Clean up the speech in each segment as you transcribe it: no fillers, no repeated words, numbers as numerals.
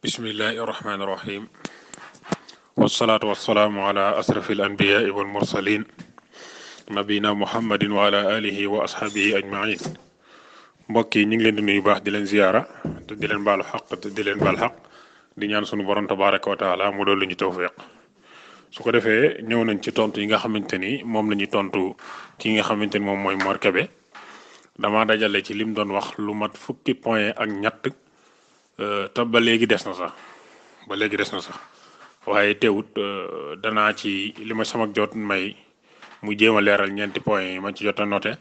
bismillahi irrahmani irrahim wasalaatu wasalaamu ala asrafi al anbiyaai wal mursalin nabina muhammadin wa ala alihi wa ashaabihi ajmain mbokk yi ñu ngi leen di nuyu baax di leen ziyaara te di leen baalu xaq te di leen baal xaq di ñaan sunu borom tabaraka wa taala mu doon lu ñu tawfiq su ko defee ñëw nañ ci tontu yi nga xamante ni moom la ñuy tontu ki nga xamante ni moom mooy Mor Kébé dama dajale ci lim doon wax lu mat fukki point ak ñett te ba léegi des na sax waaye teewut danaa ci li ma sama jot may mu jéem a leeral ñeenti point yi ma ci jot a noté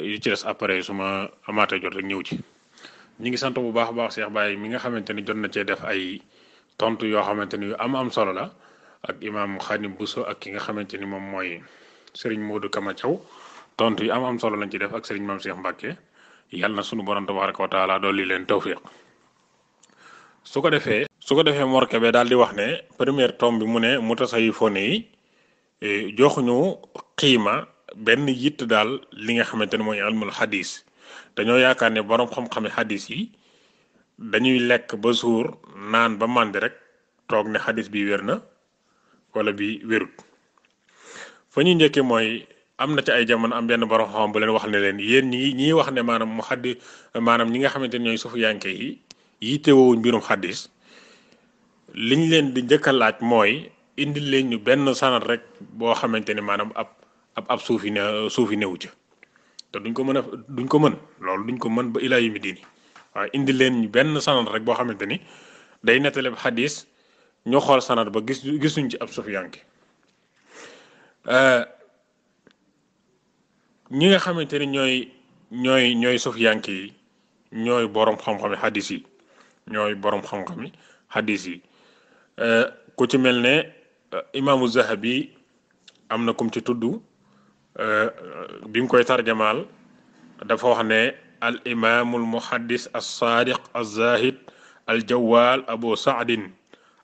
yu ci des après su ma amaatee jot rek ñëw ci. ñi ngi sant bu baax a baax Cheikh Baye mi nga xamante ni jot na cee def ay tontu yoo xamante ni yu am solo la ak imaam Khadim Bousso ak ki nga xamante ni moom mooy Serigne Modou Kama Thiaw tontu yu am solo lañ ci def ak Serigne Mame Cheikh Mbacke yàlla na sunu borom tabaraka wa taala dolli leen tawfiq. su ko defee Mor Kébé daal di wax ne première tome bi mu ne mutasawwifoon yi joxuñu xiima benn yitt daal li nga xamante ne mooy ilmul xadis dañoo yaakaar ne borom xam-xami xadis yi dañuy lekk ba suur naan ba màndi rek toog ne xadis bi wér na wala bi wérut fa ñu njëkkee mooy am na ci ay jamono am benn borom xam bu leen wax ne leen yéen ñii wax ne maanaam ñi nga xamante ne ñooy sufiyanke yi yittewuñ mbirum xadis liñ leen di njëkk a laaj mooy indil leen ñu benn sanad rek boo xamante ni maanaam ab suufi newu ca te duñ ko mën loolu duñ ko mën ba ilaa yawmi diini waaye indil leen ñu benn sanad rek boo xamante ni day nettali xadis ñu xool sanad ba gisuñ ci ab sufiyanke ñi nga xamante ni ñooy sufiyanke yi ñooy borom xam-xami xadis yi. Ku ci mel ne imaamu Zahabi am na kum ci tudd bi mu koy tarjamaal dafa wax ne al imaamul muhaddis as saadiq az zahid al jawaal abu saadin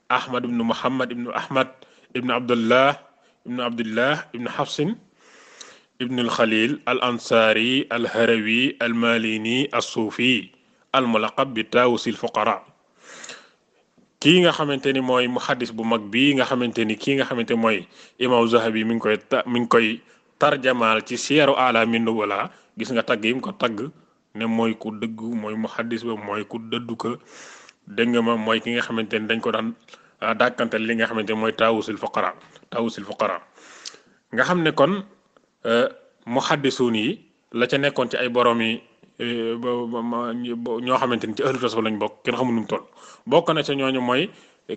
ahmad ibnu muhammad ibnu ahmad ibnu abdullah ibnu hafsin ibnu al khalil al ansaari al harawi al malini as suufi al mulaqab bi taawusil fuqara kii nga xamante ni mooy muhaddis bu mag bii nga xamante ni kii nga xamante mooy imam Zahabi mi ngi koy tarjamaal ci siyaru alamin nubala gis nga tagg yi mu ko tagg ne mooy ku dëggu mooy muhaddis ba mooy ku dëddu ko dégg nga ma mooy ki nga xamante ni dañ ko daan dàkkantal li nga xamante ni mooy taawusil fuqara nga xam ne kon muhaddisuun yi la ca nekkoon ci ay borom yi ñoo xamante ni ci ahlu tasawuf lañ bokk kenn xamul nu mu toll bokk na ca ñooñu mooy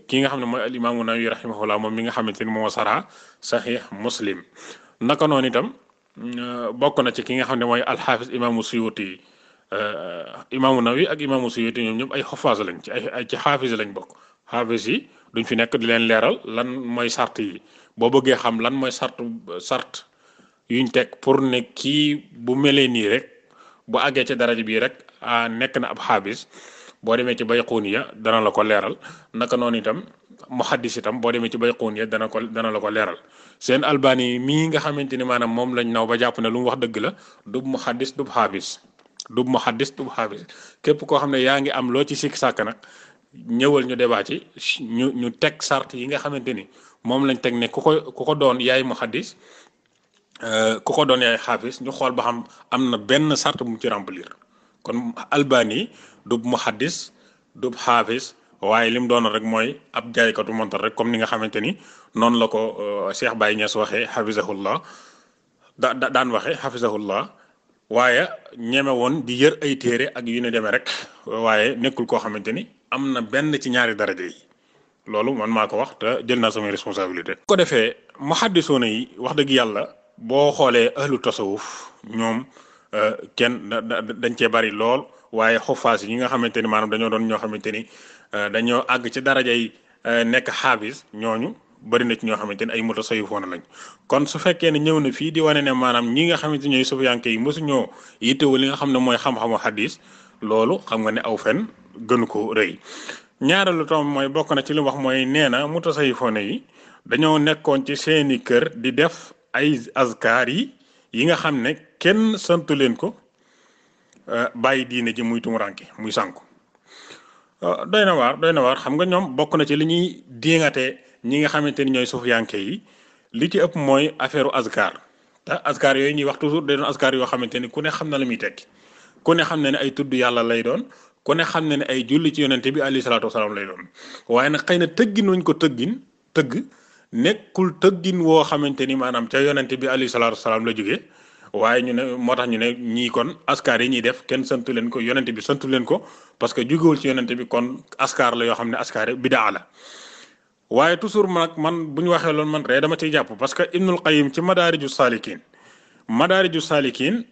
ki nga xam ne mooy al imaamu Nawawi rahimahullah moom mi nga xamante ni moo sara sahih muslim naka noonu itam bokk na ci ki nga xam ne mooy alxaafis imaamu Suyuti imaamu Nawawi ak imaamu Suyuti ñoom ñëpp ay xufaas lañ ci xaafis lañ bokk xaafis yi duñ fi nekk di leen leeral lan mooy sart yi boo bëggee xam lan mooy sart yuñ teg pour ne kii bu melee nii rek bu àggee ci daraja bii rek nekk na ab xaabis boo demee ci Bayquniya dana la ko leeral naka noonu itam muhaddis itam boo demee ci Bayquniya dana la ko leeral seen Albani mii nga xamante ni maanaam moom lañ naw ba jàpp ne lu mu wax dëgg la dub muhaddis dub xaabis képp koo xam ne yaa ngi am loo ci sikk sàkk nag ñëwal ñu débat ci ñu teg sart yi nga xamante ni moom lañ teg ne ku ko doon yaay muhaddis ku ko doon yaay xaafis ñu xool ba xam am na benn sart bu mu ci remplir kon Albani dub muhaddis dub xaafis waaye lim doon rek mooy ab jaaykatu montar rek comme ni nga xamante ni noonu la ko Cheikh Baye Niass waxee hafizahullah daan waxee hafizahullah waaye ñeme woon di yër ay téere ak yu ne demee rek waaye nekkul koo xamante ni am na benn ci ñaari daraja yi loolu man maa ko wax te jël naa samay responsabilité ko defee muhaddisuuna yi wax dëgg yàlla boo xoolee ahlu tasawuf ñoom kenn dañ cee bari lool waaye xufaas yi nga xamante ni maanaam dañoo doon ñoo xamante ni dañoo àgg ci daraja yi nekk xaabis ñooñu bari na ci ñoo xamante ni ay mutasawifoon lañ kon su fekkee ne ñëw na fii di wane ne maanaam ñi nga xamante ñooy sufiyanke yi mosuñoo yittewoo li nga xam ne mooy xam-xamu xadis loolu xam nga ne aw fen gënu ko rëy ñaareelu tom mooy bokk na ci li wax mooy nee na mutasawifoon yi dañoo nekkoon ci seeni kër di def ay azkar yi nga xam ne kenn santu leen ko bàyyi diine ji muy tumuranke muy sànku doy na waar xam nga ñoom bokk na ci li ñuy diŋate ñi nga xamante ni ñooy suufiyanke yi li ci ëpp mooy affaire azkar te azkar yooyu ñuy wax toujours day doon azkar yoo xamante ni ku ne xam na la muy tekki ku ne xam na ne ay tudd yàlla lay doon ku ne xam na ne ay julli ci yonente bi alayhi salaatu wasalaam lay doon waaye nag xëy na tëggin wuñ ko tëgg nekkul tëggin woo xamante ni maanaam ca yonente bi alayhi salaatu wasalaam la jógee waaye ñu ne moo tax ñu ne ñii kon askar yi ñuy def kenn santu leen ko yonente bi santu leen ko parce que jógewul ci yonente bi kon askar la yoo xam ne askar bidaa la waaye toujours nag man bu ñu waxee loolu man ree dama ciy jàpp parce que Ibnul Qayyim ci madaariju saalikin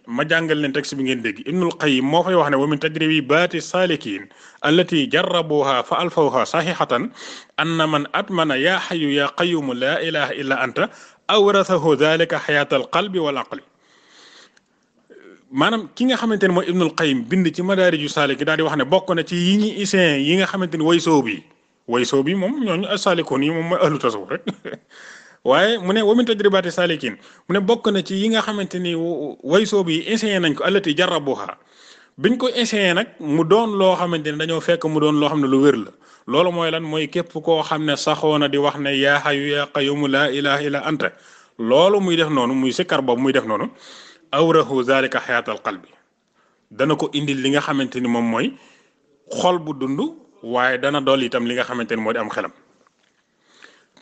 ma jàngal leen texte bi ngeen dégg Ibnul Qayyim moo fay wax ne wa min tajribaati saalikin allati jarrabuha fa alfawha sahihatan anna man atmana yaa hayyu yaa qayyumu laa ilaha illa anta awrathahu dhalika hayatal qalbi wal aqli maanaam ki nga xamante ne mooy Ibnul Qayyim bind ci madaariju saalikin daal di wax ne bokk na ci yi ñi isin yi nga xamante ni way soob yi moom ñooñu saalikoon yi moom mooy ahlu tasawuf rek waaye mu ne wa min tajribaati saalikin mu ne bokk na ci yi nga xamante ni way soob yi essayé nañ ko allati jarrabuha biñ ko essayé nag mu doon loo xamante ni dañoo fekk mu doon loo xam ne lu wér la loolu mooy lan mooy képp koo xam ne saxoona di wax ne yaa hayyu yaa qayyumu laa ilaha illa anta loolu muy def noonu muy sikkar boobu muy def noonu awrahu zalika xayaatal qalbi dana ko indil li nga xamante ni moom mooy xol bu dund waaye dana dolli itam li nga xamante ni moo di am xelam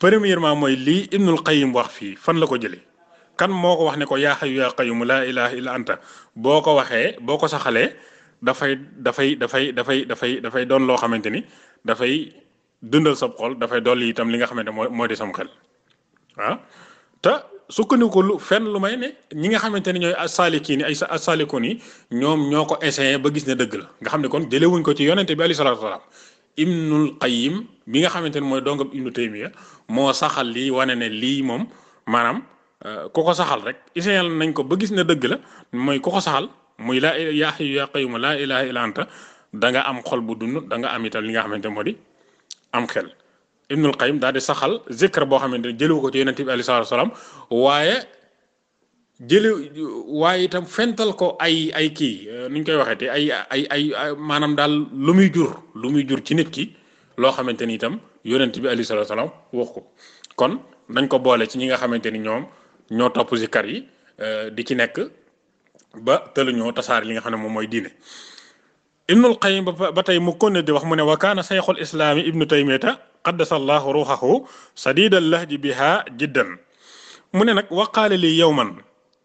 premièrement mooy lii Ibnul Qayyim wax fii fan la ko jëlee kan moo ko wax ne ko yaa hayyu yaa qayyum laa ilaha illa anta boo ko waxee boo ko saxalee dafay doon loo xamante ni dafay dundal sab xol dafay dolli itam li nga xamante moo di sam xel ah te sukkandiku lu fenn lu may ne ñi nga xamante ni ñooy asalikiin ay asalikoon yi ñoom ñoo ko essayé ba gis ne dëgg la nga xam ne kon jëlewuñ ko ci yonente bi alayhi salaatu wasalaam Ibnul Qayyim bi nga xamante ne mooy dongam Ibnu Taymiya moo saxal lii wane ne lii moom maanaam ku ko saxal rek essayé nañ ko ba gis ne dëgg la mooy ku ko saxal muy laa yaa hayyu yaa qayyuum laa ilaaha illa anta da nga am xol bu dund da nga am itam li nga xamante ne moo di am xel. Ibnul Qayyim daal di saxal zikr boo xamante ne jëlewu ko ci yonent bi alayhi salaatu wasalaam waaye itam fental ko ay kii nu ñu koy waxee te ay maanaam daal lu muy jur ci nit ki loo xamante ni itam yonent bi alayhi salaatu wasalaam wax ko kon nañ ko boole ci ñi nga xamante ni ñoom ñoo topp zikar yi di ci nekk ba tëluñoo tasaar li nga xam ne moom mooy diine. Ibnul Qayyim ba tey mu konne di wax mu ne wa kaana sayxul islaami ibnu taymiyata qaddasallahu ruuxahu sadidal lahji biha jiddan mu ne nag waqaale li yowman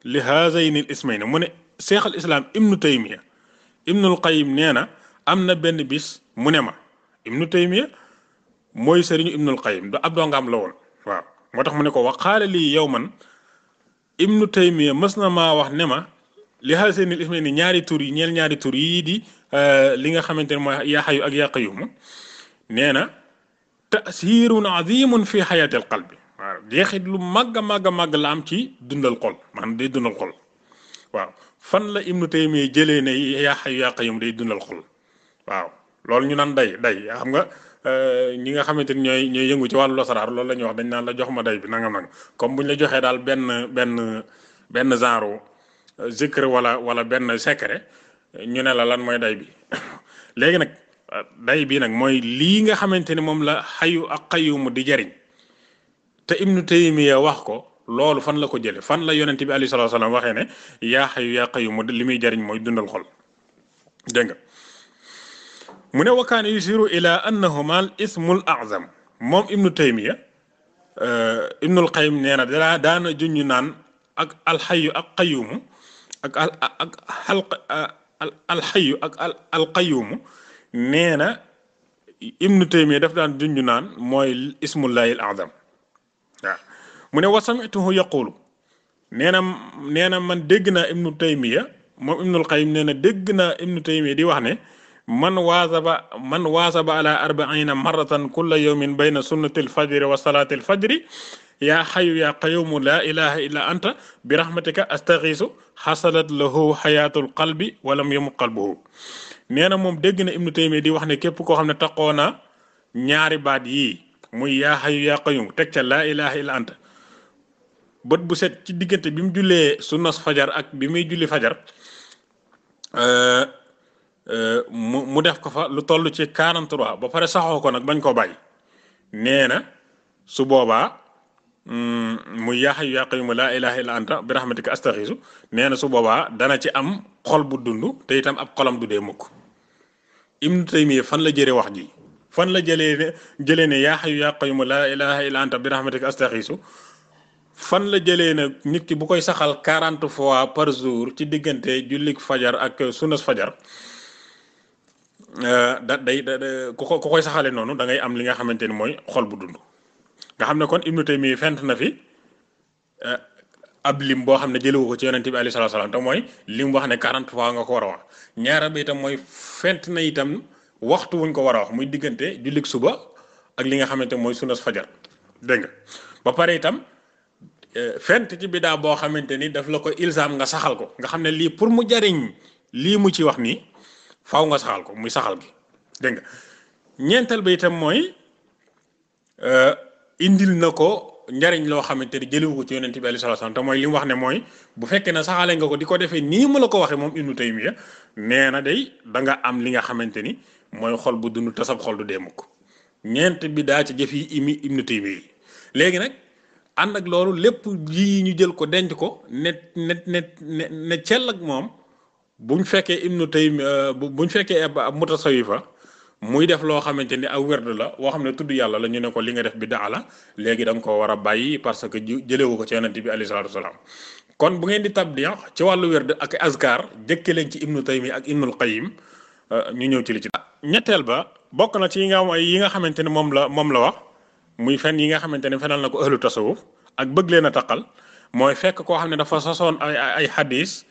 li haazayni l ismayni mu ne seexal islam ibnu taymiya Ibnul Qayyim nee na am na benn bis mu ne ma ibnu taymiya mooy sëriñu Ibnul Qayyim du ab dongaam la woon waaw moo tax mu ne ko waqaale li yowman ibnu taymiya mës na maa wax ne ma li haazayni l ismayni ñaari tur yii di li nga xamante ne mooy yaa hayyu ak yaa qayyum nee na tasirun azimun fi xayaatil qalbi waaw jeexit lu màgg a màgg la am ci dundal xol maanaam day dundal xol waaw fan la Ibnu Taymiya jëlee ne yaa hayyu yaa qayyum day dundal xol waaw loolu ñu naan day xam nga ñi nga xamante ni ñooy yëngu ci wàllu lasaraar loolu la ñuy wax dañ naan la jox ma day bi nangam comme bu ñu la joxee daal benn genre zikr wala benn secret ñu ne la lan mooy day bi léegi nag day bi nag mooy lii nga xamante ni moom la xayu ak qayyum di jariñ te Ibnu Taymiya wax ko loolu fan la ko jële fan la yonent bi alayhi salaatu wasalaam waxee ne yaa xayu yaa qayyum li muy jariñ mooy dundal xol dégg nga mu ne wa kaana yusiru ila annahuma al ismul azam moom Ibnu Taymiya Ibnul Qayyim nee na daana junñu naan ak alxayu ak qayyum alxayu ak alqayumu nee na Ibnu Taymiya daf daan junj naan mooy ismullahi al azam waaw mu ne wa samituhu yaqulu nee na man dégg naa Ibnu Taymiya moom Ibnul Qayyim nee na dégg naa Ibnu Taymiya di wax ne man waasaba ala arbaina marratan kulla yawmin bayna sunnati al fajri wa salati al fajri yaa xayu yaa qayyumu laa ilaha illa anta bi rahmatika astaxiisu xasalat lahu xayaatul qalbi walam yamut qalbuhu nee na moom dégg na Ibnu Taymiya di wax ne képp koo xam ne taqoo na ñaari baat yii muy yaa xayu yaa qayyum teg ca laa ilaha illa anta bët bu set ci diggante bi mu jullee sunnas fajar ak bi muy julli fajar mu def ko fa lu toll ci 43 ba pare saxoo ko nag bañ koo bàyyi nee na su boobaa muy yaa hayyu yaa qayyuum laa ilaaha illa anta bi rahmatika astaxiisu nee na su boobaa dana ci am xol bu dund te itam ab xolam du dee mukk. Ibnu Taymiya fan la jëlee wax ji fan la jëlee ne yaa hayyu yaa qayyuum laa ilaaha illa anta bi rahmatika astaxiisu fan la jëlee ne nit ki bu koy saxal 40 fois par jour ci diggante jullik fajar ak sunnas fajar ku koy saxalee noonu da ngay am li nga xamante ni mooy xol bu dund. nga xam ne kon Ibnu Taymiya fent na fi ab lim boo xam ne jëlewu ko ci yonente bi alayhi salaatu salaam te mooy lim wax ne 40 fois nga ko war a wax ñaara bi itam mooy fent na itam waxtu wuñ ko war a wax muy diggante jullik suba ak li nga xamante mooy sunnas fajar dégg nga ba pare itam fent ci bidaa boo xamante ni daf la ko ilzam nga saxal ko nga xam ne lii pour mu jariñ lii mu ci wax nii faaw nga saxal ko muy saxal gi dégg nga ñeenteel ba itam mooy indil na ko njariñ loo xamante ni jëliwu ko ci yonent bi alayhi salaatu salaam te mooy li mu wax ne mooy bu fekkee ne saxaale nga ko di ko defee nii mu la ko waxee moom Ibnu Taymiya nee na day da nga am li nga xamante ni mooy xol bu dund tasab xol du dee mukk ñeent bi daa ci jëf yi Ibnu Taymiya yi léegi nag ànd ak loolu lépp yi ñu jël ko denc ko ne cell ak moom buñ fekkee Ibnu Taymiya buñ fekkee ab mutasawifa muy def loo xamante ni aw werd la woo xam ne tudd yàlla la ñu ne ko li nga def bidaa la léegi da nga ko war a bàyyi parce que jëlewu ko ci yonent bi alayhi salaatu wasalaam kon bu ngeen di tabdi ci wàllu werd ak azkar jëkke leen ci Ibnu Taymiya ak Ibnul Qayyim ñu ñëw ci li ci ñetteel ba bokk na ci yi nga xamante ne moom la wax muy fen yi nga xamante ne fenal na ko ahlu tasawuf ak bëgg leen a taqal mooy fekk koo xam ne dafa sosoon ay xadis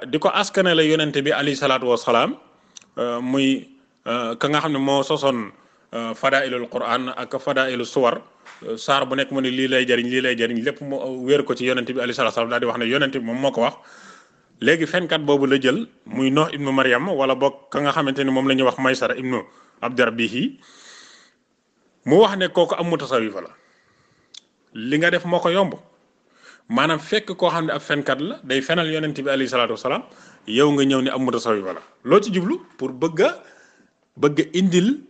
di ko askane la yonent bi alayhi salaatu wasalaam muy ka nga xam ne moo sosoon fadailul quran ak fadailu suwar saar bu nekk mu ne lii lay jariñ lépp mu wéer ko ci yonent bi alayhi salaatu wasalaam daal di wax ne yonent bi moom moo ko wax léegi fenkat boobu la jël muy Nuh ibnu Maryam wala boog ka nga xamante ni moom la ñuy wax Maysara ibnu Abdurabihi mu wax ne kooku am mutasawifa la li nga def moo ko yomb maanaam fekk koo xam ne ab fenkat la day fenal yonent bi alayhi salaatu wasalaam yow nga ñëw ni am mutasawifa la loo ci jublu pour bëgg a indil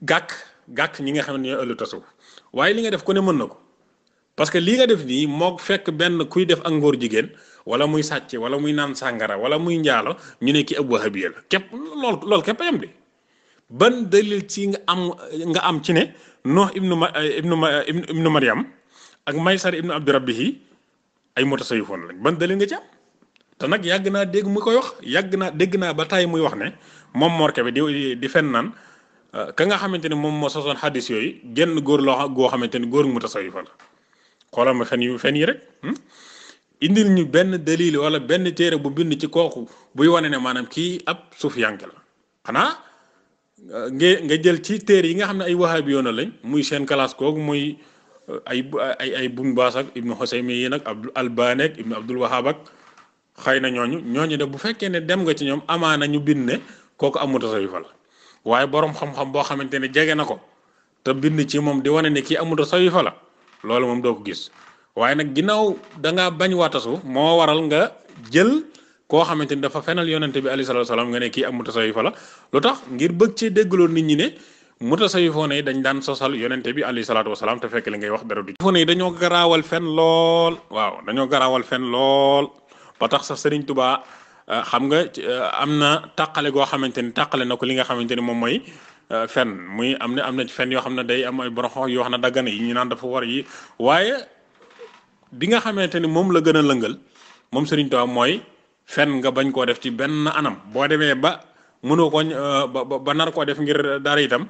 gàkk ñi nga xam ne ñooy ëllu tasawuf waaye li nga def ku ne mën na ko parce que lii nga def nii moo fekk benn kuy def ak ngóor jigéen wala muy sàcc wala muy naan sàngara wala muy njaalo ñu ne ki ab wahabiya la képp loolu képp a yem de ban dalil ci nga am ci ne Nuh ibnu Maryam ak Maysar ibnu Abdurabihi ay mutasawifoon lañ ban dalil nga ci am te nag yàgg naa dégg mu koy wax dégg naa ba tàyyi muy wax ne moom morke bi di fen naan ka nga xamante ne moom moo sosoon xaddis yooyu genn góor goo xamante ni góor mutasawifa la xoolal ma fen yi rek indil ñu benn dalil wala benn téere bu bind ci kooku buy wane ne maanaam kii ab sufiyanke la xanaa nga jël ci téere yi nga xam ne ay wahabiyoon lañ muy seen classe kooku muy ay Bun Baas ak Ibnu Xusaymi nag Abdul Albani ak Ibnu Abdul Wahab ak xëy na ñooñu de bu fekkee ne dem nga ci ñoom amaana ñu bind ne kooku am mutasawifa la waaye borom xam-xam boo xamante ne jege na ko te bind ci moom di wane ne kii am mutasawifa la loolu moom doo ko gis waaye nag ginnaaw da ngaa bañ waatasu moo waral nga jël koo xamante ni dafa fenal yonente bi alayhi salaatu wasalaam nga ne kii am mutasawifa la lu tax ngir bëgg ci déggloo nit ñi ne mutasawifoon yi dañ daan sosal yonente bi alayhi salaatu wasalaam te fekk li ngay wax dara du ci. dañoo garaawal fen lool waaw dañoo garaawal fen lool ba tax sax Serigne Touba xam nga am na tàqale goo xamante ni tàqale na ko li nga xamante ni moom mooy fen muy am na ci fen yoo xam ne day am ay borom yoo xam ne daggan yi ñu naan dafa war yi waaye bi nga xamante ni moom la gën a lëngal moom Serigne Touba mooy fen nga bañ koo def ci benn anam boo demee ba mënoo ko ba nar koo def ngir dara itam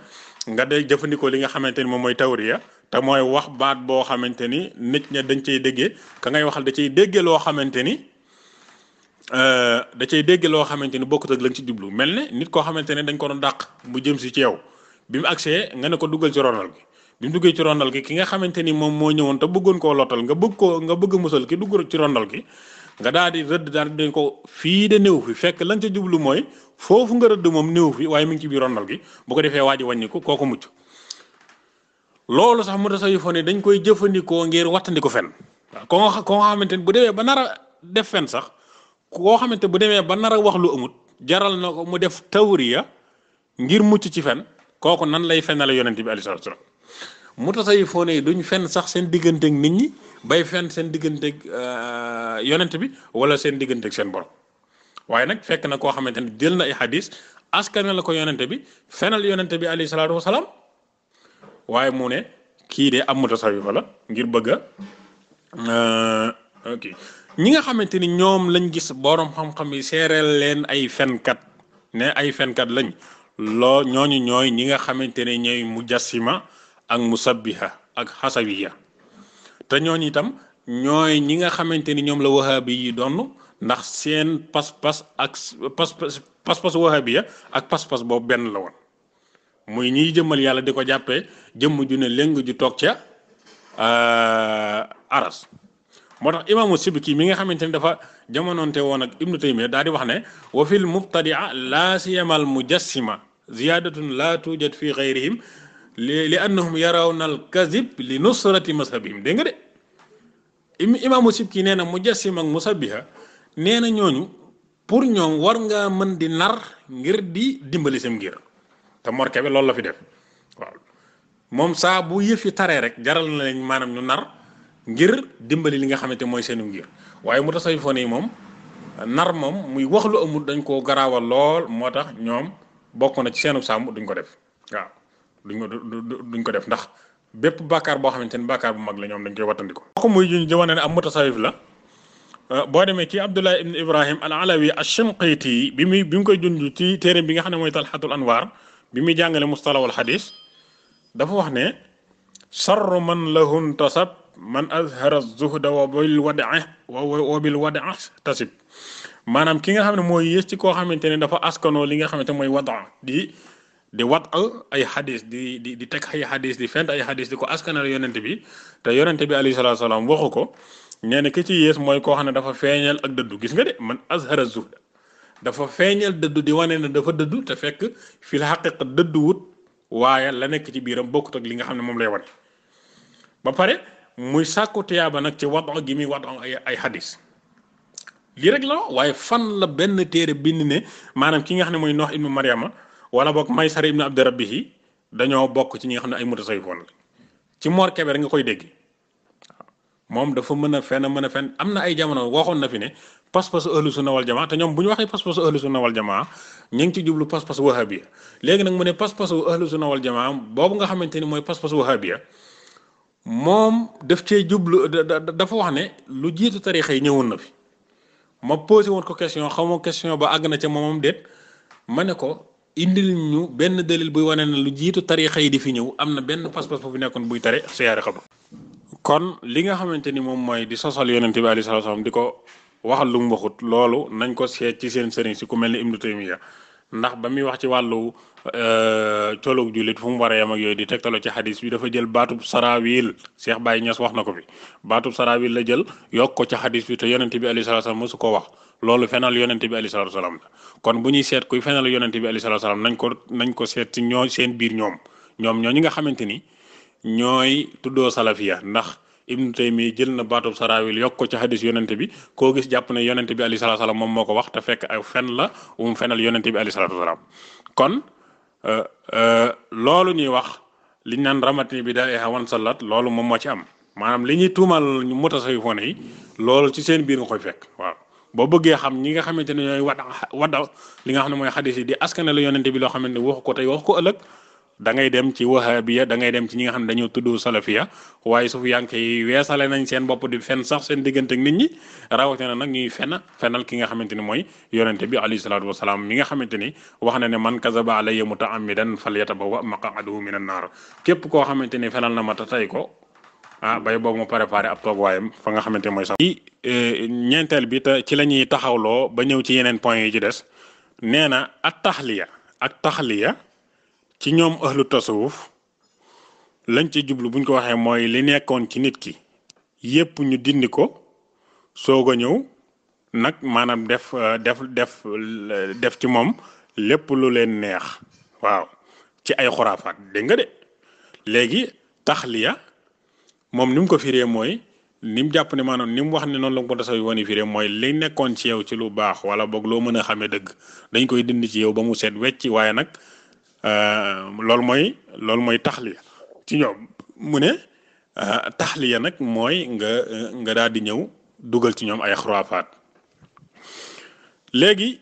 nga day jëfandikoo li nga xamante ni moom mooy tawriya te mooy wax baat boo xamante ni nit ña dañ cay déggee ka ngay waxal da cay déggee loo xamante ni bokkut ak lañ ci jublu mel ne nit koo xamante ne dañ ko doon dàq mu jëm si ci yow bi mu agsee nga ne ko duggal ci ronal gi bi mu duggee ci rondal gi ki nga xamante ni moom moo ñëwoon te bëggoon koo lottal nga bëgg musal ki dugg ci rondal gi nga daal di rëdd daal di ko fii de néew fi fekk lañ ca jublu mooy foofu nga rëdd moom néew fi waaye mi ngi ci biir rondal gi bu ko defee waaji wàññi ko kooku mucc loolu sax mutasawwifoon yi dañ koy jëfandikoo ngir wattandi ko fen waaw koo xamante ni bu demee ba nar a def fen sax koo xamante bu demee ba nar a wax lu amut jaral na ko mu def tawriya ngir mucc ci fen kooku nan lay fenale yonent bi alayhi salaatu wasalaam mutasawifoon yi duñ fen sax seen digganteeg nit ñi bay fen seen digganteeg yonent bi wala seen digganteeg seen borom waaye nag fekk na koo xamante ne jël na ay xadis askan la ko yonent bi fenal yonent bi alayhi salaatu wasalaam waaye mu ne kii de am mutasawifa la ngir bëgg a ok ñi nga xamante ni ñoom lañ gis borom xam-xam yi seereel leen ay fenkat ne ay fenkat lañ loo ñooñu ñooy ñi nga xamante ne ñooy mujassima ak musabbiha ak xasawiya te ñooñu itam ñooy ñi nga xamante ni ñoom la wahabi yi doon ndax seen pas-pas ak pas-pas wahabiya ak pas-pas boobu benn la woon muy ñiy jëmmal yàlla di ko jàppee jëmm ju ne léng ju toog ca aras moo tax imaamu Sibki mi nga xamante ni dafa jamonoonte woon ak Ibnu Taymiya daal di wax ne wa fil mubtadia laa siyamal mujassima ziyadatun laa tujad fi gayrihim li annahum yarawna al kazib li nusrati mazhabihim dégg nga de imaamu Sibki nee na mujassim ak musabbiha nee na ñooñu pour ñoom war ngaa mën di nar ngir di dimbali sam ngir te morke bi loolu la fi def waaw moom saa bu yëf yi taree rek jaral na leen maanaam ñu nar ngir dimbali li nga xamante mooy seenu ngir waaye mutasawifoon yi moom nar moom muy wax lu amul dañ koo garaawal lool moo tax ñoom bokk na ci seenu sàmm duñ ko def waaw duñ ko def ndax bépp bàkkaar boo xamante ni bàkkaar bu mag la ñoom dañ koy wattandiko ko muy juñ jamono ne am mutasawif la boo demee ci Abdullah ibn Ibrahim al Alawi ash-Shinqiti bi mu koy junj ci téere bi nga xam ne mooy Talhatul Anwar bi muy jàngale mustalah wal xadis dafa wax ne sarru man lahu tasab man azhara zuhda wa bil wada tasib maanaam ki nga xam ne mooy yées ci koo xamante ne dafa askanoo li nga xamante mooy wada di wad ay xadis di teg ay xadis di fent ay xadis di ko askanal yonent bi te yonent bi alayhi salaatu salaam waxu ko nee na ki ci yées mooy koo xam ne dafa feeñal ak dëddu gis nga de man azhara zuhda dafa feeñal dëddu di wane ne dafa dëddu te fekk fi la xaqiqa dëddu wut waaye la nekk ci biiram bokkut ak li nga xam ne moom lay wane ba pare muy sàkku tiyaaba nag ci wad gi muy wad ay xadis lii rek la waaye fan la benn téere bind ne maanaam ki nga xam ne mooy Noox ibnu Maryama wala boog Maysara ibnu Abdi Rabbihi dañoo bokk ci ñi nga xam ne ay mutasawifoon la ci Mor Kébé nga koy dégg moom dafa mën a fen am na ay jamono waxoon na fi ne pas-pasu ahlu sunna wal jamaa te ñoom bu ñu waxee pas-pasu ahlu sunna wal jamaa ñu ngi ci jublu pas-pasu wahabiya léegi nag mu ne pas-pasu ahlu sunna wal jamaa boobu nga xamante ni mooy pas-pasu wahabiya moom daf cee jublu dafa wax ne lu jiitu tarixa yi ñëwoon na fi ma posé woon ko question xamoo question ba àgg na ca moomam déet ma ne ko indil ñu benn dalil buy wane ne lu jiitu tarixa yi di fi ñëw am na benn pas-pas bu fi nekkoon buy tare siyaare xabru kon li nga xamante ni moom mooy di sosal yonent bi alayhi salaatu salaam di ko waxal lu mu waxut loolu nañ ko seet ci seen sëriñ si ku mel ni Ibnu Taymiya ndax ba muy wax ci wàllu colug jullit fu mu war a yam ak yooyu di tegtaloo ci xadis bi dafa jël baatub sarawil Cheikh Baye Niass wax na ko fi baatub sarawil la jël yokk ko ci xadis bi te yonent bi alayhi salaatu salaam mosu ko wax loolu fenal yonent bi alayhi salaatu salaam la kon bu ñuy seet kuy fenal yonent bi alayhi salaatu salaam nañ ko seet ci ñoo seen biir ñoom ñi nga xamante ni ñooy tuddoo salafiya ndax Ibnu Taymi jël na baatub sarawil yokk ko ci hadis yonente bi koo gis jàpp ne yonente bi alayhi salaatu salaam moom moo ko wax te fekk ay fen la fenal yonente bi alayhi salaatu salaam kon loolu ñuy wax liñ naan ramatni bi daa wan salat loolu moom moo ci am maanaam li ñuy tuumal ñu mutasawifoon yi loolu ci seen biir nga koy fekk waaw boo bëggee xam ñi nga xamante ne ñooy wada li nga xam ne mooy hadis yi di askane la yonente bi loo xamante ne waxu ko tey wax ko ëllëg da ngay dem ci wahabiya da ngay dem ci ñi nga xam ne dañoo tudd salafiya waaye sufiyanke yi weesale nañ seen bopp di fen sax seen diggante ak nit ñi rawatina nag ñuy fenal ki nga xamante ni mooy yonente bi alayhi salaatu wasalaam mi nga xamante ni wax na ne man kazaba alayya mutaammidan falyatabawwa maq'adahu minan naar képp koo xamante ni fenal na ma ta tey ko bay boobu ma préparé ab toog waayam fa nga xamante mooy sax ci ñeenteel bi te ci la ñuy taxawloo ba ñëw ci yeneen point yi ci des nee na ak taxliya ci ñoom ahlu tasawuf lañ ci jublu buñ ko waxee mooy li nekkoon ci nit ki yépp ñu dindi ko soog a ñëw nag maanaam def ci moom lépp lu leen neex waaw ci ay xuraafaat dégg nga de léegi taxliya moom ni mu ko firee mooy ni mu jàpp ne maanaam ni mu wax ne noonu la ko tasawuf yi firé mooy li nekkoon ci yow ci lu baax wala boog loo mën a xamee dëgg dañ koy dindi ci yow ba mu seet wecc waaye nag loolu mooy taxliya ci ñoom mu ne taxliya nag mooy nga daal di ñëw dugal ci ñoom ay xuraafaat léegi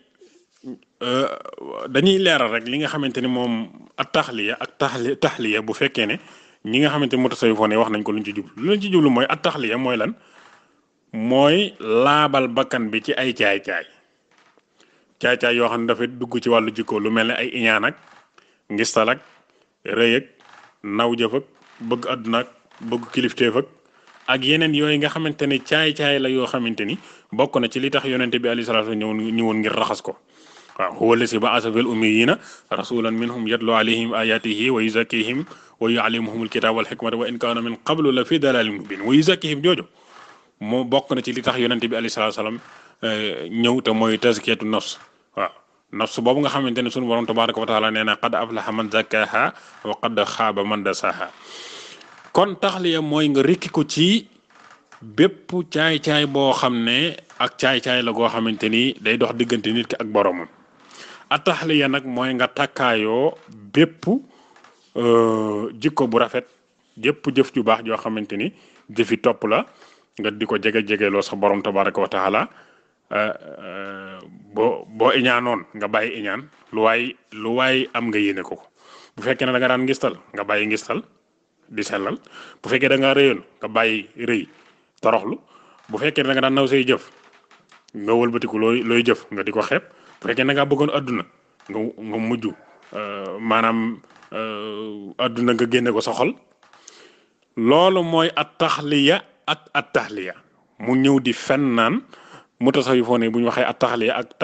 dañuy leeral rek li nga xamante ni moom ak taxliya ak taxliya bu fekkee ne ñi nga xamante ni mutasawwifoon wax nañ ko luñ ci jublu lu ñu ci jublu mooy at taxliya mooy lan mooy laabal bakkan bi ci ay caay-caay yoo xam ne dafay dugg ci wàllu jikko lu mel ne ay iñaan ak ngistal ak rëy ak naw jëf ak bëgg àdduna ak bëgg kilifteef ak yeneen yooyu nga xamante ne caay-caay la yoo xamante ni bokk na ci li tax yonente bi alayhi salaatu ñëwoon ngir raxas ko waaw huwa allazi ba'atha fil ummiyyiina rasulan minhum yatlu alayhim ayatihi wa yuzakkihim wa yuallimuhum alkitaba wal hikmata wa in kaanu min qablu la fi dalalin mubin wa yuzakkihim jooju moo bokk na ci li tax yonente bi alayhi salaam ñëw te mooy tazkiyatu nafs waaw nafs boobu nga xamante ne sunu borom tabaraka wa taala nee na qad aflaha man zakkaha wa qad xaaba man dasaha kon taxliya mooy nga rekki ko ci bépp caay-caay boo xam ne ak caay-caay la goo xamante ni day dox diggante nit ki ak boromam a taxliya nag mooy nga takkaayoo bépp jikko bu rafet jëpp jëf ju baax joo xamante ni jëfi topp la nga di ko jege-jegeloo sa borom tabaraka wa taala boo iñaanoon nga bàyyi iñaan lu waay am nga yéene ko bu fekkee ne da nga daan ngistal nga bàyyi ngistal di sellal bu fekkee da nga rëyoon nga bàyyi rëy toroxlu bu fekkee da nga daan naw say jëf nga wëlbatiku looy jëf nga di ko xeeb bu fekkee da ngaa bëggoon adduna nga mujj maanaam adduna nga génne ko sa xol loolu mooy at taxliya ak at taxliya mu ñëw di fen naan mutasawwifoon bu ñu waxee at taxliya ak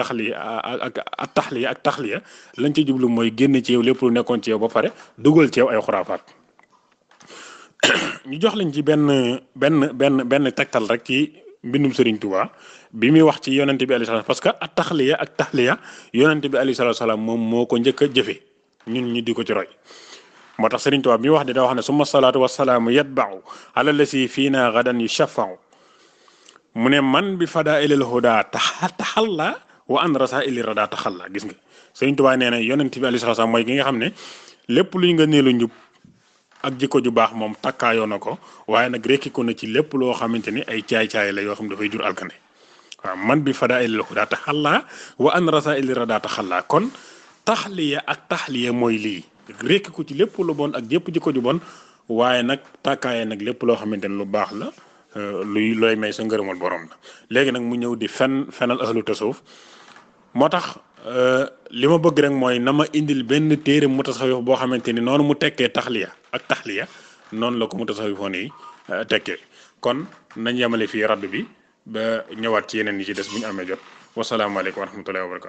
taxliya lañ ci jublu mooy génn ci yow lépp lu nekkoon ci yow ba pare dugal ci yow ay xuraafaat ñu jox lañ ci benn tegtal rek ci mbindum Serigne Touba bi muy wax ci yonente bi alayhi salaam parce que at taxliya ak taxliya yonente bi alayhi salaam moom moo ko njëkk a jëfe ñun ñu di ko ci roy moo tax Serigne Touba bi muy wax da wax ne summa salaatu wasalaamu yatba'u ala lasi fiina gadan yushafa'u mu ne man bi fadaa'ilil huda taxalla wa an rasaa'ili rada taxalla gis nga Serigne Touba nee na yonente bi alayhi salaam mooy ki nga xam ne lépp luy nga neelu njub ak jikko ju baax moom takkaayoo na ko waaye nag rekki ko na ci lépp loo xamante ni ay caay-caay la yoo xam dafay jur alkande waaw man bi fadaa'ilil huda taxalla wa an rasaa'ili rada taxalla kon taxliya ak taxliya mooy lii rekki ko ci lépp lu bon ak jépp jikko ju bon waaye nag takkaayee nag lépp loo xamante ni lu baax la looy may sa ngërëmal borom la léegi nag mu ñëw di fenal ahlu tasawuf moo tax li ma bëgg rek mooy na ma indil benn téere mutasawif boo xamante ni noonu mu tekkee taxliya ak taxliya noonu la ko mutasawifoon yi tekkee kon nañ yemale fii radd bi ba ñëwaat ci yeneen yi ci des bu ñu amee jot wasalaamaaleykum wa rahmatullahi wa barakatu